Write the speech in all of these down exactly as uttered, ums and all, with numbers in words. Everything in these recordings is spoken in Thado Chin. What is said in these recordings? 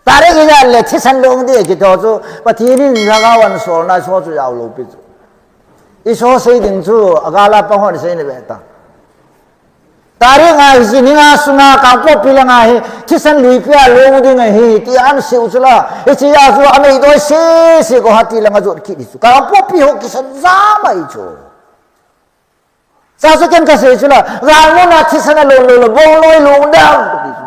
Tarik ijat le thisan long ding kiti chu, Pathen in lhagao ahin solna chu jao lou pi chu. Iso sei ding chu, agal a pang hon sei ni ve ta. Tarik nga hi, ni nga sunga, Kangpokpi langa hi, thisan luipi a long ding ahi, ti ahin sei u chu la. Hiche a chu, ameidoi sese Guwahati langa jot kit ding chu. Kangpokpi ho kisan jam ahi chu. Cha chu ken kasei chu la, galmun a thisan alon lou le, bongnoi long dam, kati chu.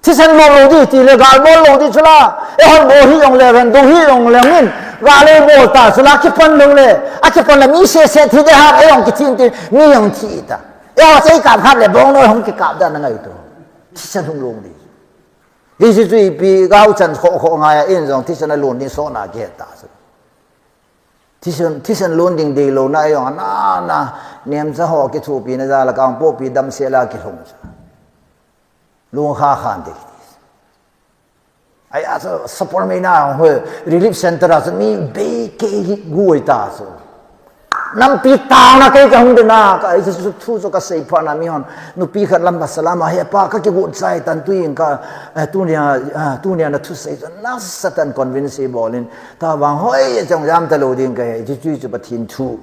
Thisan long lou ding, ti le, gal bol lou ding chu la. Eihon bol hi jong le, ven do hi jong le, min. Gal ei bol ta chu la, kipan lou le. Akipan le, mi sese thi ding ham, eihon kithi ti, mi jong thi ta. Eiho chu eikap khat le, bongnoi hung kikap dan angai to. Thisan hung long ding. Hiche chu ipi gao chan kho kho ngai a in jong thisan alon ding sona kihe ta chu. Thisan, thisan lon ding deilouna jong ana, ana, nemcha ho kithopina jal a Kangpokpi damsel a kilhung chu. Lung kha khan ding. Ahi a chu Sapormeina ho relief center a chu mi bei kei hi gui ta chu. Nampi tana kei kahung ding na, ka, hiche chu thu chu kasei phat na mi hon. Nupi khat lam ka salam a, "He pa, kakigot chai tan, tuin ka, eh, tunia, ah, tunia nathusei chu nasatah in convince bol in, tabang hoi chang jam talou ding kahi, hiche chu Pathen thu."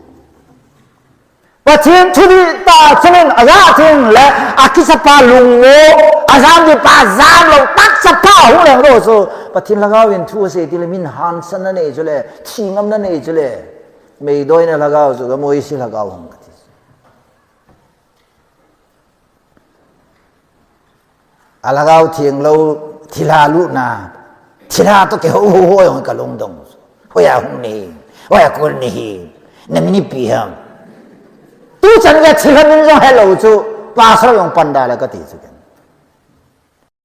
Pathen thu ding tah chun in, ajat theng le, akichapa lungmong, ajam ding pa jam lou, tah chapa hung leng lou chu. Pathen lhagao in thu asei tile, min hansan na nei chu le, thi ngam na nei chu le. Meidoina lhagao chu, ka moisi lhagao hung kati. Alhagao theng lou, thilha lutna, thilha toh kihou hou ho jong kalung dong. Hoiya hung nahi, hoiya kon nahi, namin ipi ham. Tuchan gei thilha min jong helou chu, pastor jong pan da la kati chu ken.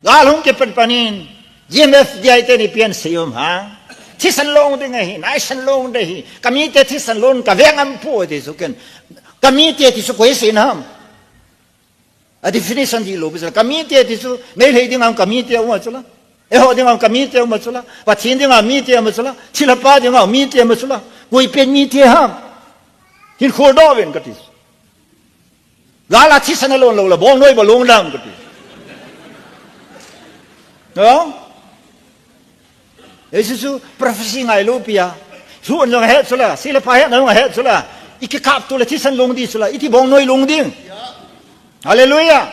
Gal hung kipan pan in, G M F D I te ni pian sei um ha. Thisan long ding ahi, naisan long ding ahi. Kamite thisan lon kaveng am pu ti chu ken. Kamite ti chu koi sei nam. A definition dih lou pi chu la. Kamite ti chu, Meitei ding a kamite um a chu la. Eiho ding a kamite um a chu la. Pathen ding a mite um a chu la. Thilha pa ding a mite um a chu la. Koi pen mite ham. Hin kholdoh uvin kati. Gal a thisan alon lou le, bongnoi bou long dam kati. No? Hiche chu prophecy ngailou pi a. Thu jong ahet chu la, thilha pa hetna jong ahet chu la. I kikap to le thisan long ding chu la, iti bongnoi long ding. Hallelujah.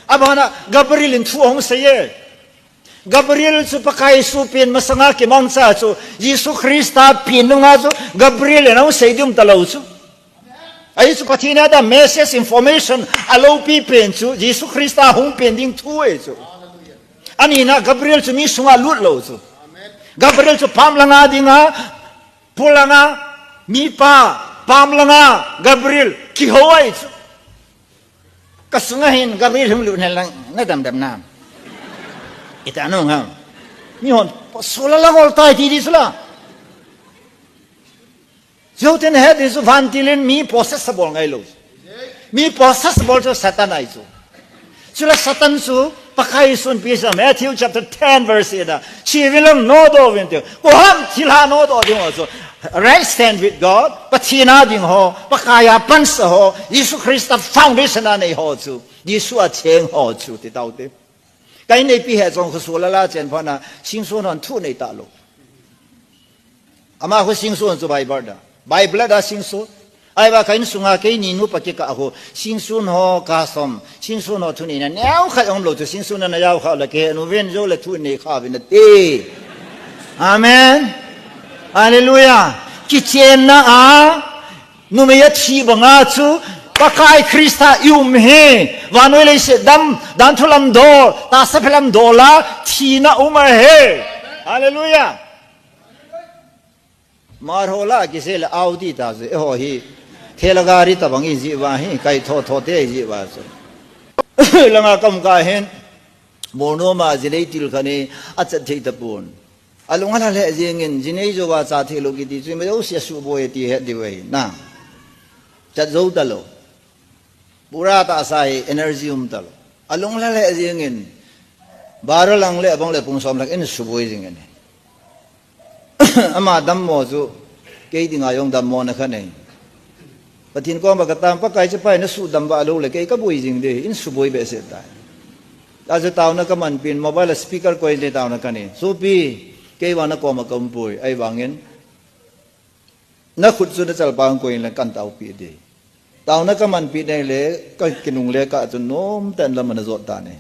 Abana Gabriel in thu ahung sei e. Gabriel chu Pakai Jesu pen masanga kimangcha chu, Jesu Christa pen nunga chu Gabriel in ahung sei ding talou chu. Ahi chu Pathen a ding message, information aloupi pen chu, Jesu Christa hung pen ding thu ahi chu. Anina Gabriel chu mi sunga lut lou chu. Gabriel chu pam langa dinga, pu langa, mipa, pam langa, Gabriel, kihou ahi chu. Ka sunga hin Gabriel hung lut hen lang, na dam dam nam. Ita nung ham. Mi hon, sula la ngol tai ti di sula. Jou tin het ding chu vantil in mi possess abol ngailou. Mi possess abol chu Satan ahi chu. Chule Satan chu Pakai Jesun pi sa Matthew chapter ten verse eight a. Chi vin lang nodoh uvin tiu. Koi ham thilha nodoh ding ho chu. Right stand with God. Pathen a ding ho. Pakai a pansa ho. Jesu Christa foundation a nei ho chu. Jesu a cheng ho chu ti tau te. Ka in neipi he chong khu sula la chen phat na. Singson hon thu nei talou. Ama khu singson chu Bible da. Bible da singson. Ahivang ka insunga keini nupa kikah khu. Singson ho kasom. Singson ho thuneina neokhat umlou chu singson na jaokha le kei nu ven jou le thunei kha vin ati. Amen. Hallelujah. Kichenna a numei athi banga chu Pakai Christa i um hi. Vannoi leiset dam, danthu lam dol, tahsa phe lam dol a thina um ahi. Hallelujah. Mar ho la kisei le Audi ta chu, eiho hi thela gari tabang iji uva hi, kai tho tho te iji uva chu. Langa kam ka hin, Borneo ma jinei til khat hi achat thei tapon. Alung alha lheh jengin, jinei jouva cha theilou kiti chu, ima jouse suboi ti het diu ahi, na. Chat jou talou. Pura tahsa hi energy um talou. Alung alha lheh jengin, barrel ang le abang le pung som lhak in suboi jingin. Ama dammo chu, kei dinga jong dammona khat ahi. Pathen koma katam, Pakai chu Pai nasuhdam vah lou le, kei kaboi jing ding, in suboi behseh tai. Achu taona kamanpin, mobile a speaker koi le taona kanei. Sopi, kei vang nakoma kaumpoi, ahivangin nakhut chu nachalpa koi le kan taopi ding. Taona kamanpi ding le, kakinungle kah chu nomtah in lam anajot tan e.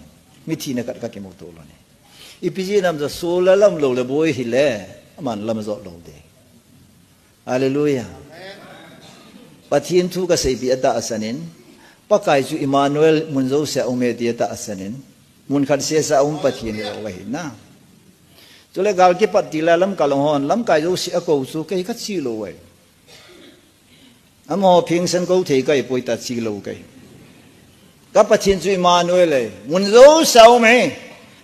Mithi na khat kakimuto lou e. Ipi jeh ham chu solar lam lou le boi hile, aman lam ajot lou ding. Hallelujah. Pathen thu kaseipeh atahsan in, Pakai chu Emmanuel mun jousea aume ti atahsan in, mun khat sesa aum Pathen hilou ahi na. Chule gal kipat tila lamkai lang hon, lamkai jousea akou chu kei kache lou ahi. Amaho phengsan kou thei kahi poi, tache lou kahi. Ka Pathen chu Emmanuel ahi. Mun jousea aume.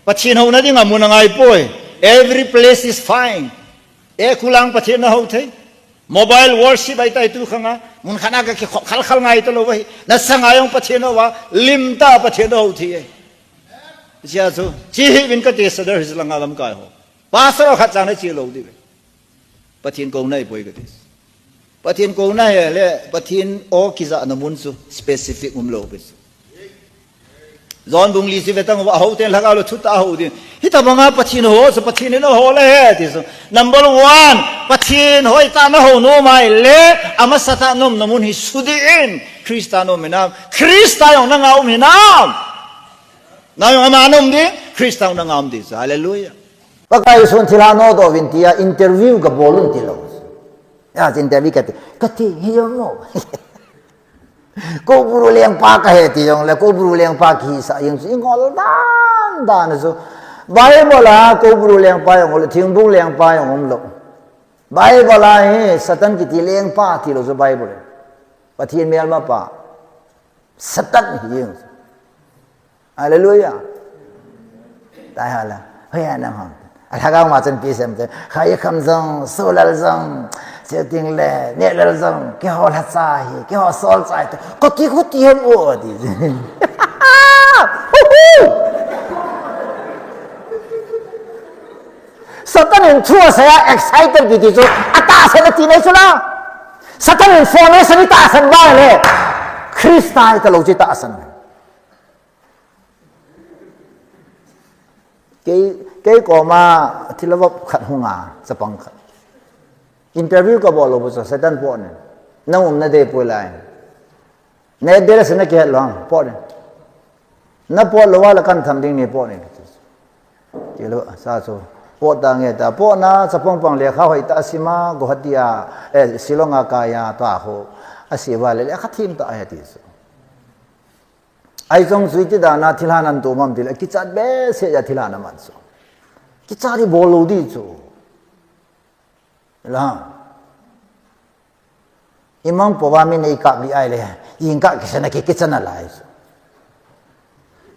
Pathen houna dinga mun angai poi. Every place is fine. E, khulang Pathen nahou thei. Mobile worship ahitai tu khanga. Mun khat a kakikhop khalkhal ngai talou ahi. Nasanga jong Pathen hou a, lim tah a Pathen nahou thei e. Hichea chu, che hih uvin kati, Sadar Hills langa lamkai ho. Pastor khat chang nache lou diu ve. Pathen kouna ahipoi kati. Pathen kouna hile, Pathen o kijahna mun chu specific umlou ve chu. John bung li chu vetan, ahouten lhagao le thutah a hou ding. Hitobanga Pathen hou chu Pathen in ahol ahi ti chu. Number one, Pathen hoitah a nahou nom ahile, amasatah a naumna mun hi sudih in. Christa naum hinam, Christa jong nanga um hinam. Nang jong ama naum ding, Christa jong nanga um ding chu. Hallelujah. Pakai Jesun thilha nodoh uvin tia interview kabol un tilou. Ya, interview kati, kati hi jong mo. Koubru lengpa kahi ti jongle, Koubru lengpa kihisah jeng chu ingol dan dan chu. Bible a Koubru lengpa jong umlou, thingbung lengpa jong umlou. Bible a hi Satan kiti lengpa tilou chu Bible. Pathen melmapa. Satan hi jeng chu. Hallelujah. Tai hala. Hoiya nang ham. Alhagao ma chan pi sem te. Khai kham jong, solal jong, setting le, nelal jong, keiho lhacha hi, keiho solchah hi. Kati, kati ham o ti. Satan in thu asei a excited kiti chu, atahsan ati nai chu la. Satan in formation itahsan vang le. Christa italou chu itahsan. Kei, kei koma thilha vop khat hung a, chapang khat. Interview kabol lou bou chu, Satan pot in. Nang umna dei poi lai. Na address nakihet lou ham, pot in. Napot lou a le kan tham ding ni pot in. Tilou, sa chu. Pot tange ta, potna, chapang pang lekha hoitah a sim a, Guwahati a, eh, Shillong a kai a, tua ho. Asei uva le, lekha thim tah ahi ati chu. Ahi jong chu iti dan a thilha nato ham tile, kichat behseh a thilha naman chu. Kichat hi bol lou ding chu. La. Imang po va mi nei kap li ahile, jingkah kisan a ki, kichat nalai chu.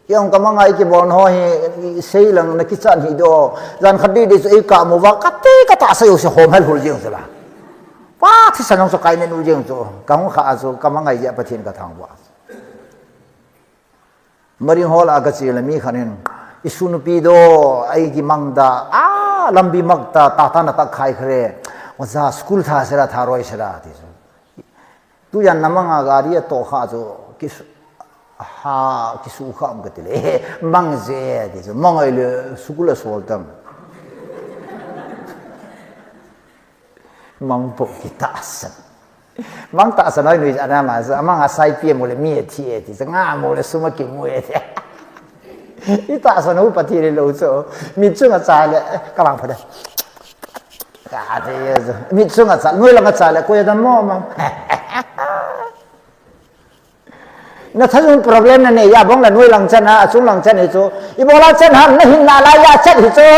Kei jong kamang a ikibol ho hi, sei lang nakichat hi do. Jan khat didi chu eikamu uva, kati katahsa jouse hom hel hul jeng chu la. Pa thisan jong chu kainen u jeng chu. Kahung kha a chu, kamang a ijeh a Pathen kathang uva. Maring hol a kache le mi khat in, isu nupi do, eiki mang ta, a, lambi mang ta, tata na tak khai khre, oja school tha sera, tha roi sera, ti chu. Tujan namang a gari a toh kha chu, kisu, ha, kisu kha um kati le, mang je, ti chu, mang ai le, school a sol tam. Mang po kitahsan. Mang tahsan hoi nui ana ma sa, mang a sai pi mo le mi e thi e ti, sa nga mo le suma ki mu e ti. Itahsan u Pathen le lou chu. Mit chunga cha le, eh, ka mang pha de. Ka ti e chu. Mit chunga cha, noi langa cha le, koi a dam mo mang. Nathajung problem nanei a bang la noi lang chan a, achung lang chan hi chu. Ibola chan ham, nahin nalai a chan hi chu.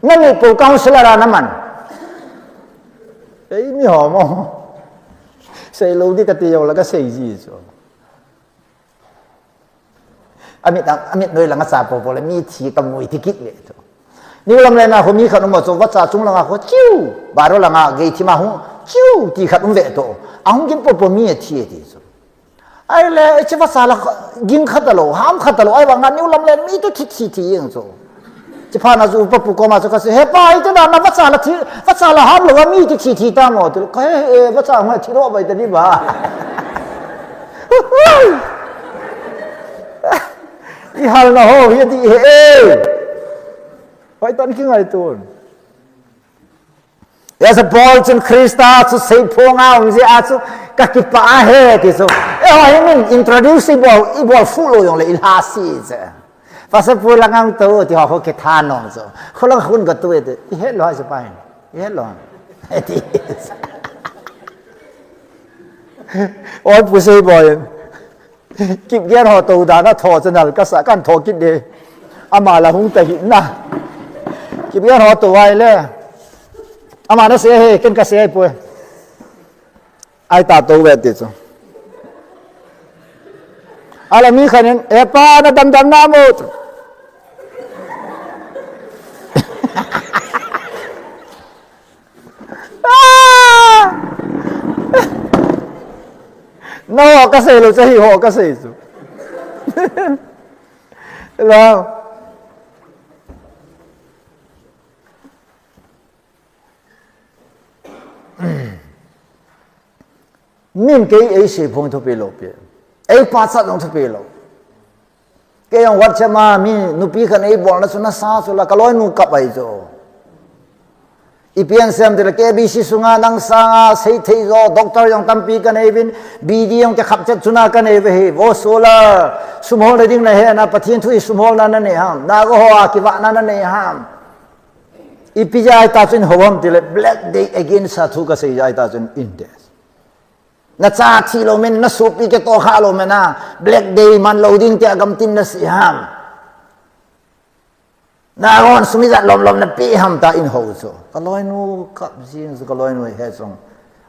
Nani po counselor a naman. Ei, mi ho mo. Sei lou di kati jong la kasei ji chu. Amit, amit noi langa cha popo le mi thi kamu e ti kit ve to. New Lamlen a ho mi khat um a chu vacha chung langa ho chiu. Baro langa gei thim a hung chiu ti khat um ve to. Ahung kin popo mi athi e ti chu. Ahile, hiche vacha la ging kha talou, ham kha talou, ahivanga New Lamlen mi toh thi thi thi jeng chu. Chiphat na chu upa pu koma chu kasei, "He pa, iti na, na vacha la thi, vacha la ham lou a mi ti thi thi ta mo?" Ti, "Ka he, he, vacha ma thi lou bai ta ni ba." I hal na ho, hi ti he. Hoitah in kingaito un. Hijeh a Paul chun Christa chu seiphong a um jeh a chu ka kipah e ti chu. Eiho hin introduce ibol, ibol fuh lou jongle i lha si je. Pastor pu lang ang tou ti ho ho kitha nom chu. Kho lang khun ka tu e ti. I het lou ha chu pa hin. I het lou. Ti. Oi pu Seiboi. Kipgen ho tou dan a tho chu nal kasa kan tho kit de. Ama la hung ta hi na. Kipgen ho tou ai le. Ama na sei he, ken ka sei poi. Ai ta tou ve ti chu. Ala mi khan in, "E pa na dam dam na mo." Ah! No, ka sei lou, sa hi ho ka sei chu. Hello. Min kei ei seiphong thupi lou pi. Ei pachat jong thupi lou. Kei jong WhatsApp ma mi nupi khan ei bolna chu nasa chu la ka loinu kap ai chu. Ipi asei em tile K B C sunga nang sanga seithei jo doctor jong tampi ka nei uvin, B D jong kikhap chet chuna ka nei uve hi. Vo Solar, sumholna ding na hena, Pathen thu hi sumholna na nei ham? Naga ho a kivahna na nei ham? Ipi jeh a ahi ta chu in ho ham tile Black Day against a thu ka sei jeh a ahi ta chu in de. Na cha thi lou men, na sopi kitoh kha lou men a, Black Day man lou ding tia gamtin na sei ham? Na gon sum ijat lom lom na pe ham ta in ho chu. Ka loinu kap jing chu, ka loinu he chung.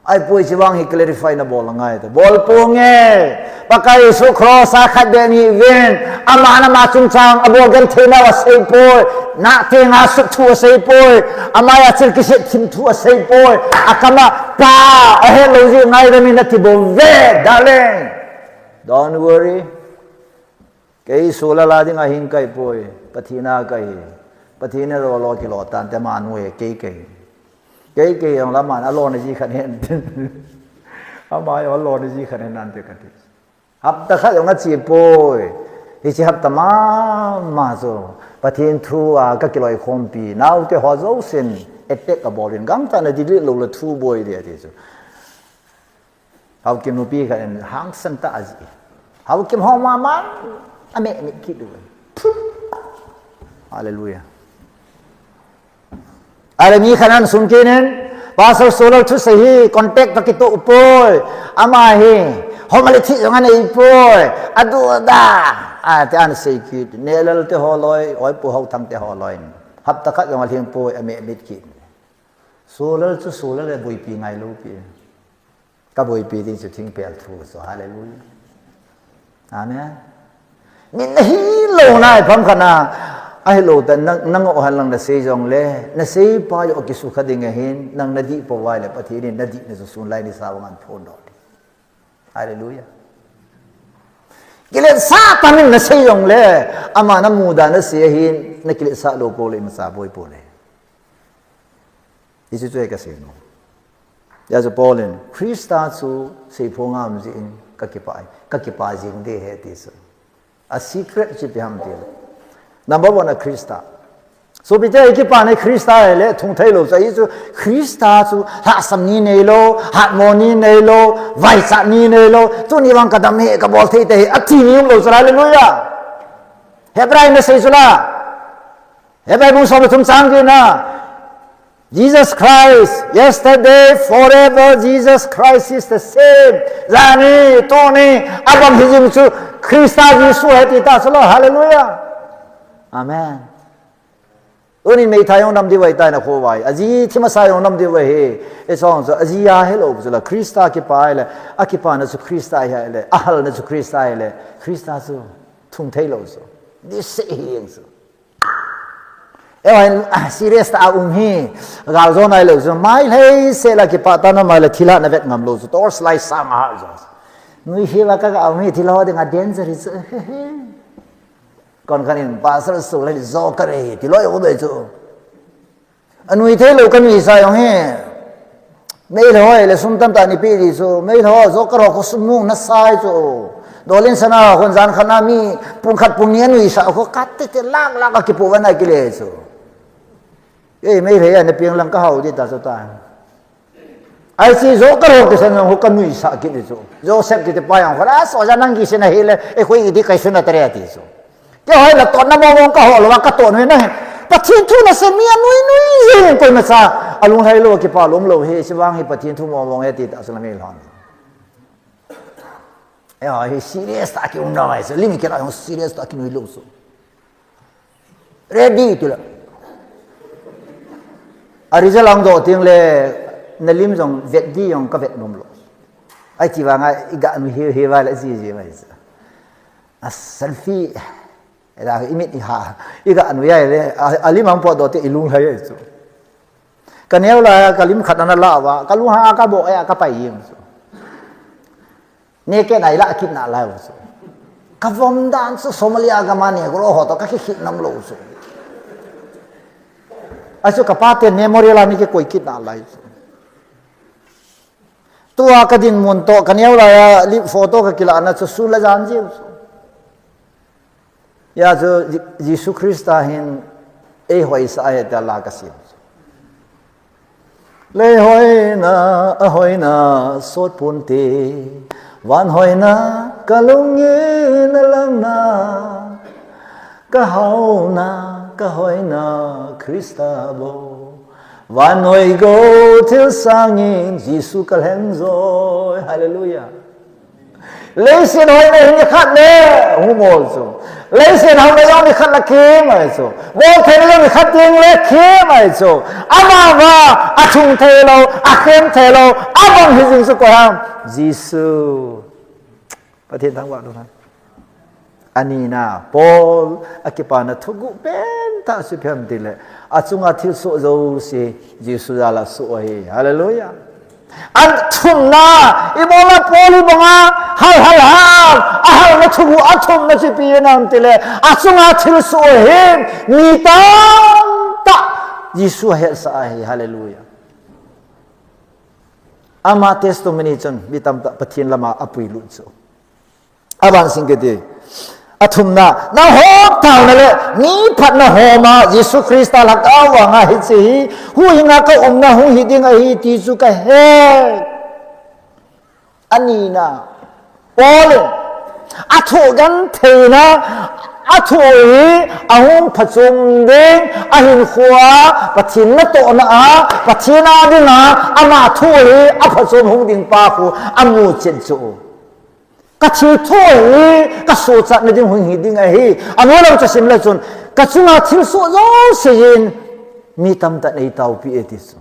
Ahipoi, hiche vang hi clarify na bol angai ta. Bol ponge. Pakai Jesu cross a khatvei ni ven. Aman ama chungchang abol genthei nau asei poi. Nahteng a suk thu asei poi. Amai a chil kiset thim thu asei poi. Akam a pa ahet lou jeh ngaidam in ati bou ve, darling. Don't worry. Kei Solar a ding a hing kahi poi, Pathen a kahi. Pathen in lo lo kilo tan te, ama nu e, kei kahi. Kei kahi jong le aman alona ji khat hen. Ama jong alona ji khat hen nante kati. Hapta khat jong ache poi. Hiche hapta mama chu Pathen thu a ka kiloikhompi naute ho jousen attack abol in, gangtah na delete lou le thu boi ding ati chu. Haokim nupi khat in hangsan tah a ajih. Haokim ho mama, ameh mit kit u. Hallelujah. Ahile mi khat in sun kit in, Pastor Solar thusei hi contact toh kitoh poi. Ama hi, hom le thih jong anei poi. Adu ada. Ati ana sei kit. Nehlal te ho loi, Oipu Haothang te ho loi. Hapta khat jong alhing poi, ameh mit kit. Solar chu Solar le boipi ngai lou pi. Ka boipi ding chu thingpel thu chu. Hallelujah. Amen. Min na hilou na, ipi ham khat na, ahilou ta, nang, nang o han lang na sei jong le, na seipa joh kisukha ding ahin, nang na dih pou vai le, Pathen in na dihna chu sun lai ni sa vang ahin phondoh ding. Hallelujah. Kiletsah tah in na sei jong le, ama na muda na sei ahin, na kiletsah lou pou le, imacha boi pou le. Hichu chu ka sei nom. Hijeh a chu Paul in, Christa chu seiphong a um jeh in ka kipah, ka kipah jing ding ahi ti chu. A secret chu ipi ham tile. Number one a Christa. Sopite, i kipana hi Christa ahile thung thei lou chu ahi chu. Christa chu lhahsam ni neilou, hatmo ni neilou, vaichat ni neilou, tuni vang ka dam hih, ka bol thei te hi, ati ni um lou chu, hallelujah. Hebrai in asei chu la. Hebrai bung som le thum chang get na. Jesus Christ, yesterday, forever, Jesus Christ is the same. Jani, tuni, abang hijing chu, Christa Jesu ahi ti ta chu la, hallelujah. Amen. Tuni meithai jong nam diu ahi tai na khovah. Aji thim asa jong nam diu ahi. Hiche chu, aji a helou chu la, Christa kipah ahile, akipana chu Christa ahi ahile, ahalna chu Christa ahile, Christa chu thung thei lou chu. This is hing chu. Eiho hin, ah, serious tah a um hi, gal jo nailou chu, mai lhei seh la kipah tah na, mai la thilha na vet ngam lou chu, torch light sang a ha jo. Nui hi va ka ga um hi, thilha ho ding a danger hi chu. Kon khan in pastor su le jo ka re ti loi o be chu. Anui thei lou ka nuisa jong hi. Meilhei le sum tamtah nei pe di chu. Meilhei jo ka ro ko sum mung na sai chu. Dolin sana hon jan khan a mi pung khat pung ni anuisa ko kat te te lak lak a kipu van a kile chu. Ei, meilhei a na piang lang ka hau di ta chu ta. Ai si jo ka ro ke san ho ka nuisa kit di chu. Joseph kiti pa jong ho la so ja nang ki sina hi le e khoi di kai suna tare ti chu. Kei hoi la totna mong mong ka ho lou a ka totna na he. Pathen thu na se mi anui nui jing koima cha. Alunglhai lou kipa lom lou he si vang hi Pathen thu mong mong he ti ta sala mi lhon. E ho hi serious ta ki um na mai so lim ki la jong serious ta ki nui lou so. Ready ti la. A result ang do ting le na lim jong vet di jong ka vet nom lou. Ai ti vang a i ga nu hi hi va la ji ji mai so. A selfie. Ela i mit i ha. I ga nu ya le. A, a lim ang po do te i lunglhai ai chu. Ka neo la ka lim khat na la va. Ka lung ha ka bo ya ka pai ying chu. Ne ke nai la kit na la chu. Ka vom dan chu Somalia ka ma ne gro ho to ka ki khit nam lou chu. A chu ka pa te memorial a ni ke koi kit na lai chu. Tua ka din mun to ka neo la ya li photo ka kila na chu su la jan ji chu. Ya chu Ji-, Jesu Christa hin ei hoisa a he ta la ka sim. Lei hoina, a hoina, sot pun ti, van hoina, ka lungin a langna, ka hauna, ka hoina, Christa bo. Van hoi go thil sangin, Jesu ka lheng joi. Hallelujah. Leiset hoina hi nikhat le hung bol chu. Leiset hoina jong nikhat le khem ahi chu. Bol theina jong nikhat ding le khem ahi chu. Amavang a chung thei lou, a khem thei lou, abang hi jing chu koi ham? Jesu. Pathen thangvah lou ham. Anina, Paul a kipana thuguh pen tah chu ipi ham tile, achunga thilsoh jouse Jesu jal a soh ahi. Hallelujah. Athumna, ibola Paul ibanga hal hal ham, ahalna thuguh athumna chu ipi ham tile, achunga thilsoh ahin, mi tamtah Jesu ahetsah ahi. Hallelujah. Ama testimony chun mi tamtah Pathen lama apuilut chu. Aban sing kiti. Athumna, nahom thauna le mi phatna homa Jesu Christa lhagao vanga hiche hi huhhinga ka umna hung hi ding ahi ti chu kahe. Anina, Paul in athoh gentheina, athoh hi ahung phachom ding, ahinkhoa Pathen natohna a, Pathen a dinga ama thoh hi aphachom hung ding pa khu amu chet chu. Ka thilthoh hi ka sochatna ding hung hi ding ahi. Anoi lam chu sim le chun, ka chunga thilsoh jouse in mi tamtah in eitaopi e ti chu.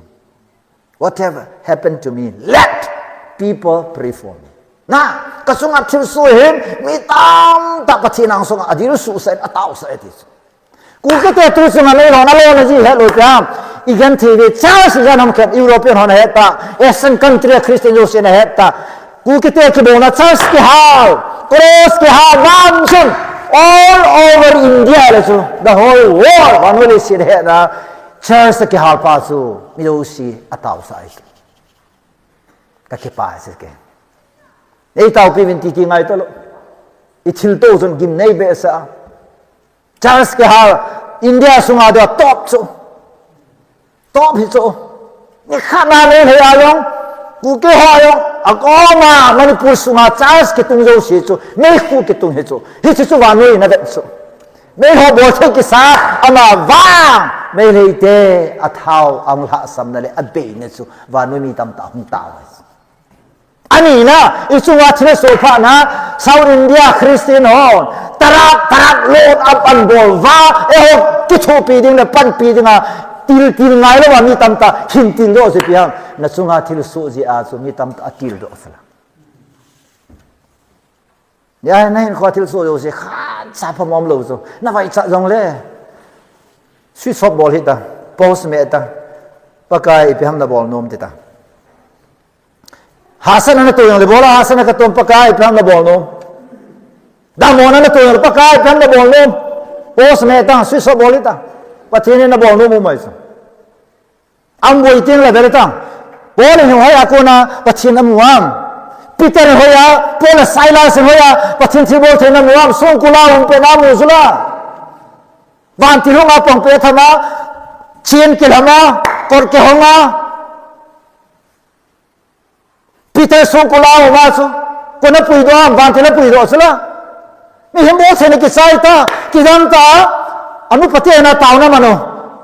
Whatever happened to me, let people pray for me. Na, ka chunga thilsoh hin mi tamtah Pathen angsunga adilsuh sah in, ataosah e ti chu. Kukite tu chunga nei lona lona ji helou pia. Igenthei ve church jan ham khat European hon ahet ta, Asian country a Christian jouse in ahet ta. Kukite kibona church kihal, cross kihal, vang chun all over India le chu, the whole world, vannoi leiset hetna church kihal pa chu mi jouse ataosah ahi. Ka kipah e ke. Nei taopi uvin ti ti ngai talou. I thilto chun gimnei behseh a. Church kihal India sunga dia top chu. Top hi chu. Nikhat na Meitei a jong, Kuki ho jong, akoma Manipur sunga church kitung jouse chu, meikhu kitung hi chu. Hiche chu vannoi in avet chu. Meilhei bol thei kisa, amavang Meilhei te athao ahung lhahsamna le abeina chu vannoi mi tamtah hung tao ahi. Anina, ichunga thilsoh phatna, South India Christian hon, tarap, tarap load up anbol uva, eiho kithopi ding le panpi dinga, til, til ngai louva mi tamtah hin tildoh chu ipi ham, nachunga thilsoh jeh a chu mi tamtah atildoh sala. Nia, nahinkhoa thilsoh jouse khatcha phamom lou chu. Navaichat jongle. Switch off bol hita. Pause meh ta. Pakai ipi ham nabol nom tita. Hahsatna nato jongle bola, hahsatna katom Pakai ipi ham nabol nom. Damlouna nato jongle Pakai ipi ham nabol nom. Post me tang, switch off bol ta. Pathen in abol nom u mai chu. Am boi ting la bel tang. Paul in hoiya kona Pathen amu am. Peter in hoiya, Paul le Silas in hoiya, Pathen thilbol theina amu am. Songkul a um pen amu chu la. Vantil hung a pang pe thama, chin kilhama, kor kihonga. Peter songkul a um a chu, kona puidoh am, vantil a puidoh chu la. Mihem bol theina kichai ta, kidang ta, anu Pathen a taona man u.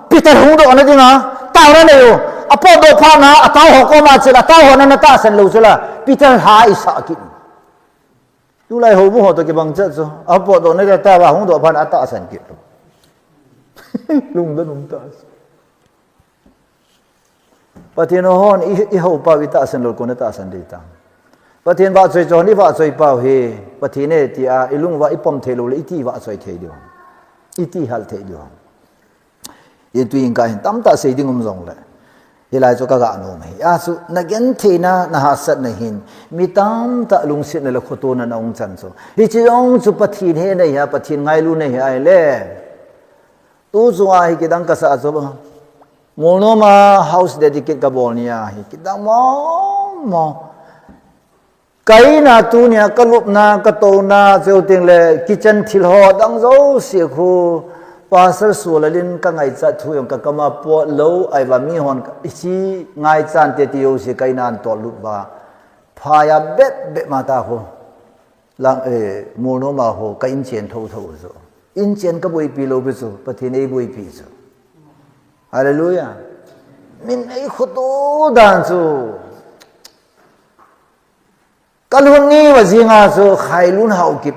Peter hungdohna dinga, taona nei u. Apotdoh phat na, atao ho koma chil, atao ho na na tahsan lou chu la. Peter ha isah kit. Tulai houbung ho toh kibang chet chu. Apotdoh na dia ta va hungdoh phat na atahsan kit. Lungdon um ta. Pathen hon i, i hou pau i tahsan lou kona tahsan ding ta. Pathen vahchoi chu hon i vahchoi pau hi. Pathen e tia i lung uva i pom thei lou le iti vahchoi thei diu. Iti hal thei diu. I tuin ka hin tamtah sei ding um jong le. Hilai chu ka ga nom hi. A chu na gentheina na hahsatna hin. Mi tamtah lungsetna le khotona na hung chan chu. Hiche jong chu Pathen hena hi a, Pathen ngailutna hi a le. Tu chunga hi kidang kasa chu. Molnom a house dedicate kabol nia hi kidang mong mong. Ka in a tunia kalupna, katouna, chuteng le kitchen thil ho dang jouse khu. Pastor Sulalin ka ngaichat thu jong ka kama pot lou, ahivang mihon hiche ngaichat te ti jouse ka in a an tollut uva. Phai a bet bet ma ta khu. Lang, eh, molnom a ho, ka in chen tho tho chu. In chen ka boipi lou pi chu, Pathen ei boipi chu. Hallelujah. Min ei khoto dan chu. Ka lhun ni uva jinga chu Khailun Haokip.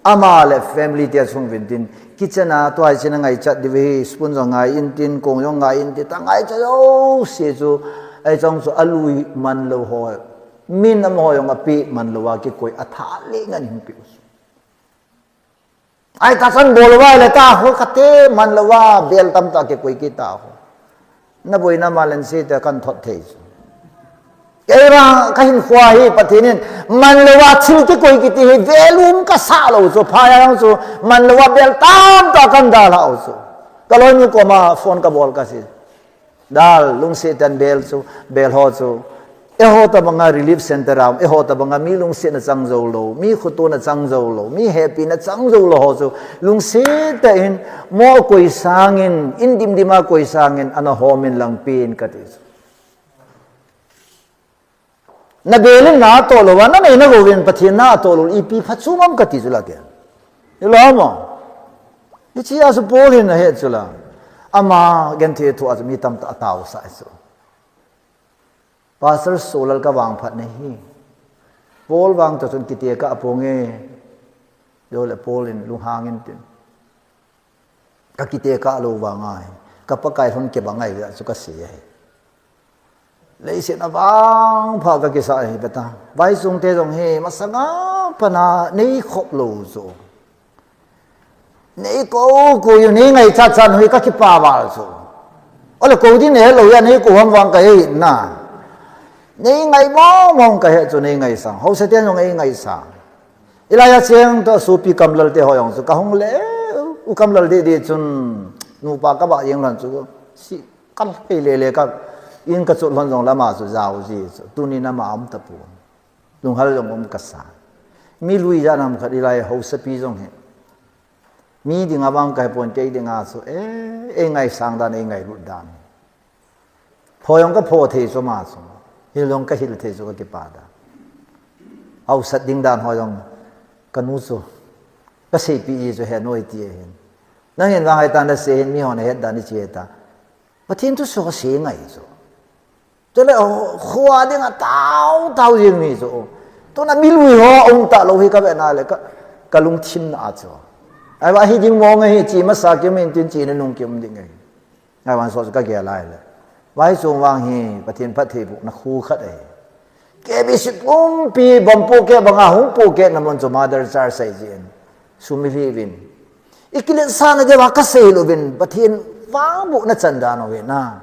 Ama le family te chung uvin tin. Kitchen a tua hi china ngaichat diu hi spoon jong ngai in tin, kong jong ngai in tin, ta ngaichat jouse chu. Ei chang chu alui man lou ho. Min amaho jong api man lou a kikoi a tha le ngan hung pi u. Ai ta chan bol uva le ta ho kate man lou a bel tamtah kikoi kit ta ho. Na boina ma len se te kan thot thei chu. Kei ra ka hin khua hi Pathen in man lou a thil kikoi kiti hi value ka sa lou chu phai a jong chu man lou a bel tamtah kan dalha u chu. Ka loinu koma phone ka bol ka sei. Dal, lungset ten bel chu, bel ho chu. Eiho tabanga relief center a um, eiho tabanga mi lungsetna chang jou lou, mi khotona chang jou lou, mi hepina chang jou lou ho chu. Lungset tah in, mo koi sangin, in dimdim a koi sangin, ana hom in lang pen kati chu. Na bel in na toh lou va, na nei na gou vin Pathen na toh lou, ipi phatchom am kati chu la ken. Hilou mo. Hiche a chu Paul hin ahet chu la. Ama genthei thu a chu mi tamtah atao sah chu. Pastor Solal ka vangphat na hi. Paul vang toh chun kitekah a ponge. Jole Paul in lunghang in tin. Ka kitekah lou vang ahi. Ka Pakai lhon kibang ahi, chu ka sei ahi. Leiset a vangpha ka kisa ahi beta. Vaichung te jong hi, masanga pana nei khop lou chu. Nei kou, kou u nei ngaichat chan hui ka kipa val chu. Ole kou din nei lou ya nei kou ham vang ka he na. Nei ngai mong mong ka he chu nei ngaisang. Hausa te jong ei ngaisang. Hilai a cheng toh sopi Kamlal te ho jong chu ka hung le, u Kamlal didi chun nupa ka ba jeng lhon chu si kal hei le le ka in ka chot lhon jong le ama chu jao ji chu tuni na ma um ta pu. Lunghal jong um ka sa. Mi lui ja nam khat hilai hausa pi jong hi. Mi dinga vang ka he pon kei dinga chu e, ei ngaisang dan, ei ngailut dan. Pho jong ka pho thei chu ama chu. Hil jong ka hil thei chu ka kipa dan. Hausat ding dan ho jong ka nu chu. Ka seipi ji chu he noi ti ahin. Nang hin vang hai ta na sei hin mi hon het dan i chi ta. Pathen thu so ka sei ngai chu. Chule khua dinga tao tao jing mi chu. Tuna mi lui ho um ta lou hi ka ve na le ka, ka lungthim na a chu. Ahivang hi ding mong ahi chi masa kim in tin chi na nung kim ding ahi. Ngai vang so ka gel lai le. Vaichung vang hi Pathen phattheibohna khu khat ahi. K B C pumpi bomb pohkeh banga hung pohkeh na mun chu Mother Church ahi jin. Sum i lhi uvin. I kiletsahna diuva ka sei lou uvin Pathen vangbohna chan dan u hi na.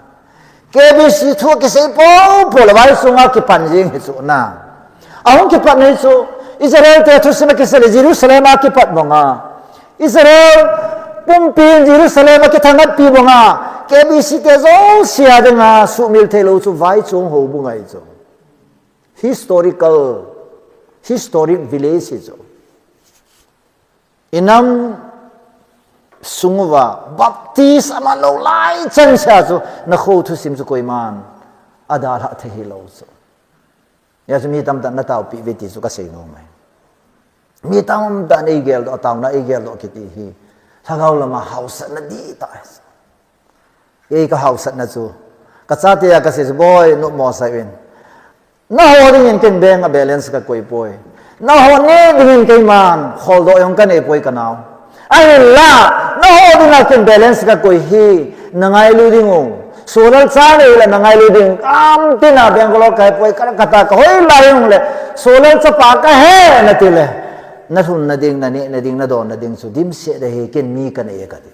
K B C thu kisei popo le vaichunga kipan jing hi chu na. Ahung kipat nei chu Israel te thusim a kisei le Jerusalem a kipat banga. Israel Pumpin Jerusalem a kithangatpi banga, K B C te jouse a dinga sumil theilou chu vaichong houbung ahi chu. Historical, historic village hi chu. Inam sunguva Baptist aman lou lai chan sea chu, nakho thusim chu koiman adalhah thei hilou chu. Hijeh chun mi tamtah in nataopi uve ti chu kasei nom e. Mi tamtah in eigeldoh, taona eigeldoh kiti hi lhagao lama haosatna dihtah ahi. Kei kahaosatna chu, kachate a kasei chu, Boi, nopmo sah in. Naho dingin ken bank a balance kakoi poi. Naho neh dingin keiman kholdoh jong kanei poi kanao. Ahinla, naho dinga ken balance kakoi hi, nangailu ding u. Solal cha neile nangailu ding. Kamtina Bangalore kahi poi, Kolkata kahoi lai jongle, solal chapa kahi nati le, nalhunna ding, nanehna ding, nadonna ding chu dimset ahi, ken mi kanei e kati.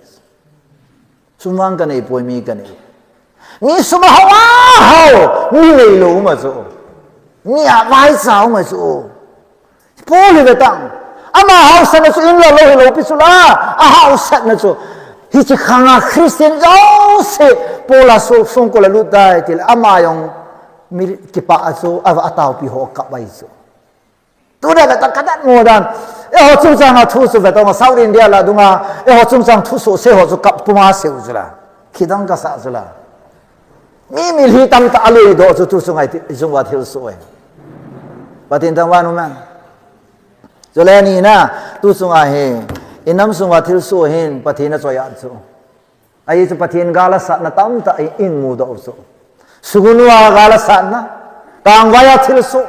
Sum vang kanei poi, mi kanei. Mi sum a hao a hao, mi neilou uma chu, mi a vaicha uma chu, Paul hi vetan. Ama haosatna chu inla lou hilou pi chu la, ahaosatna chu, hiche khanga Christian jouse Paul a songkol a lut tai tile, ama jong mi kipah a chu, a, ataopi ho kap ahi chu. Tuna vetan kadatmo dan, eiho chungchanga thu chu vetan, South India la dunga eiho chungchang thusoh sei ho chu kap puma sei u chu la, kidang kasah chu la. Mi milhi tamtah aluidoh chu tu chunga, chunga thilsoh e. Pathen thangvah in um hen. Chule nina, tu chunga hi inam sunga thilsoh hin Pathen achoi a chu, ahi chu Pathen gal asatna tamtah imudoh u chu. Sugnu a gal asatna, Kangvai a thilsoh,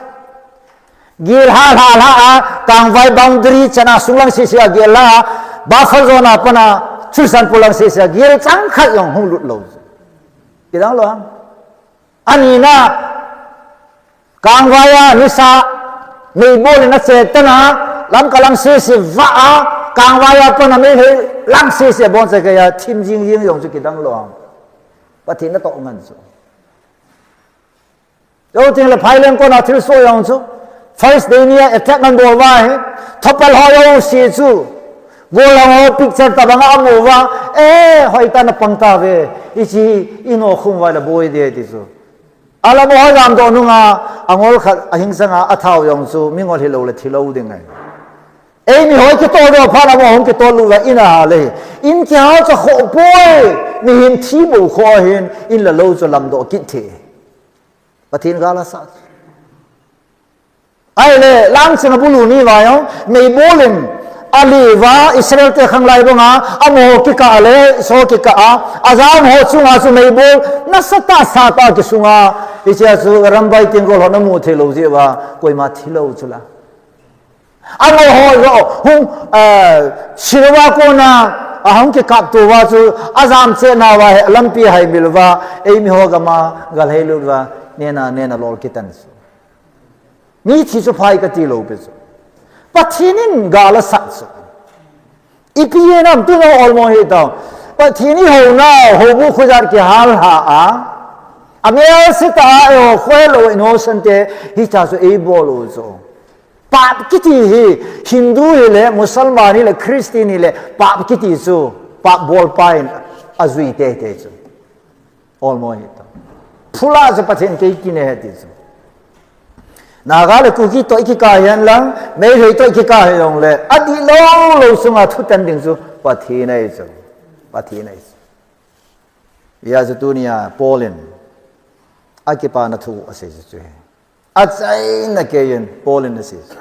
gel lha lha lha a, Kangvai boundary chan a sunglang sese a gel lha a, buffer zone a pat a Churachandpur lang sese a gel changkhat jong hung lut lou chu, kidang lou ham? Anina, Kangvai a nisa meibol in ache tan a, Lamka lang sese vah a, Kangvai a pat a Meitei lang sese a bonchai kei a thim jing jing jong chu, kidang lou ham? Pathen natoh ngen chu. Chuteng le Phaileng kona thilsoh jong chu, First Day ni a attack anabol uva hi, thopal ho jouse chu, gollhang ho picture tobanga amu uva, e, hoitah in apang tauve, hiche hi inokhum uva le boi ding ti chu. Alam ho jamdoh nunga, angol khat ahing sanga athao jong chu mingol hilou le thilou ding ahi. Eimi ho kitoldoh phat a amaho hung kitollut uva in ahal e, in kihal cha khoh poi, mihem thi bou khoh ahin, in le lou chu lamdoh kit thei. Pathen gal asah. Ahile, Langching a bulu ni uva jong meibol in ale uva, Israel te khanglai banga, amaho kikah le, Israel kikah a, ajam ho chunga chu meibol nasatah satah a kisunga, hichea chu Rambai Tenggol ho namu theilou jeh uva, koima thilou chu la. Amaho joh hung, eh, Shiloh a kona ahung kikapto uva chu, ajam chehna uva hi lampi haimil uva, eimi ho gam a galhailut uva, nena nena lol kitan chu. Mi thi chu phai kati lou pi chu. Pathen in gal asah chu. Ipi hinam, tunung olmo hitao. Pathen in eiho nau, houbu khojat kihal lha a, amel setah a eiho khohelou innocent te hitia chu eibol u chu. Pap kiti hi, Hindu hile, Musalman hile, Christian hile, pap kiti chu pap bolpa in ajui teitei chu. Olmo hitao. Phula chu Pathen kei kinei ahi ti chu. Naga le Kuki toh ikikah hihen lang, Meitei toh ikikah hijongle, adihlou lou sunga thutan ding chu Pathen ahi chu. Pathen ahi chu. Hijeh chun tunia Paul in akipana thu asei chu chu hi. Achaina keiyin Paul in asei chu,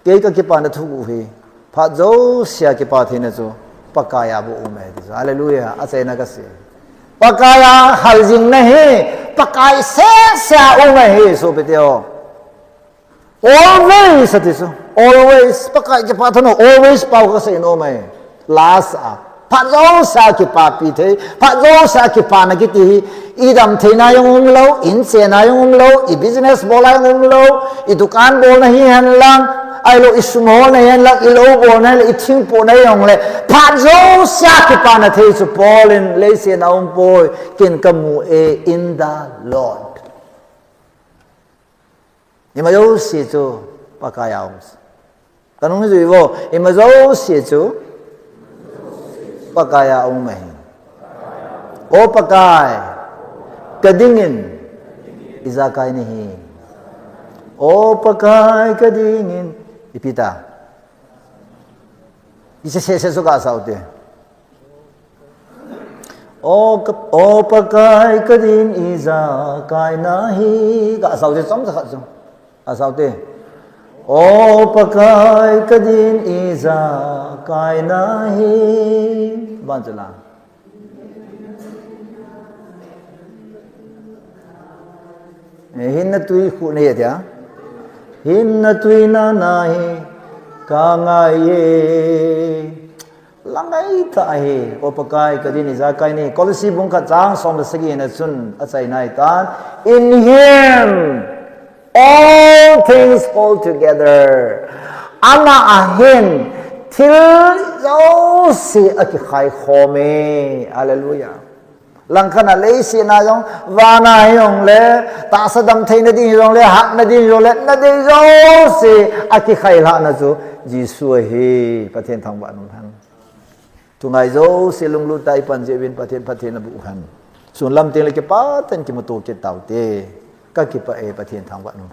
kei kakipana thu hi, phat jousea kipa theina chu Pakai a bou um ahi ti chu. Hallelujah, achaina kasei. Pakai a haljingna hi Pakai sese a um ahi, sopite ho. Always ati chu. Always. Pakai kipa thana always pao kasei nom ahi. Last a, phat jousea kipapi thei, phat jousea kipana kiti hi, idam theina jong umlou, in chena jong umlou, i business bolna jong umlou, i dukan bolna hihen lang, ahilou i sum holna hihen lang, i lou bolna le i thingpohna hijongle, phat jousea kipana thei chu Paul in, leiset a umpoi, ken kamu e in the Lord. Ima jouse chu Pakai a um. Kanung jui uvo, ima jouse chu Pakai a um ahi. O Pakai, ka dingin ijakai nahi. O Pakai, ka dingin, ipi ta. Ise se se su ka sau te. O, ka, o Pakai, ka din ijakai nahi. Ka sau te, som sa khat som. Ka sau te. O Pakai, ka din ijakai nahi. Ban chu la. Eh, hinna tui khu nei tia. Hinna tui na nahi ka ngai ye. Langai ta hi, O Pakai, ka din ijakai nahi. Kolose bung khat chang som le sagi na chun achai nai tan. In him, all things hold together. Ama a hin thil jouse akikhai khom e. Hallelujah. Langkhat a leiset a jong, van a hi jong le, tahsa damtheina ding jong le, hatna ding jong le, nadei jouse akikhai lhahna chu Jesu ahi. Pathen thangvah in um hen. Thungai jouse lunglut tah a ipan jeh uvin Pathen phatthei naboh hen. Sun lam teng le kipah tah in kimuto kit taute. Ka kipah e, Pathen thangvah in um hen.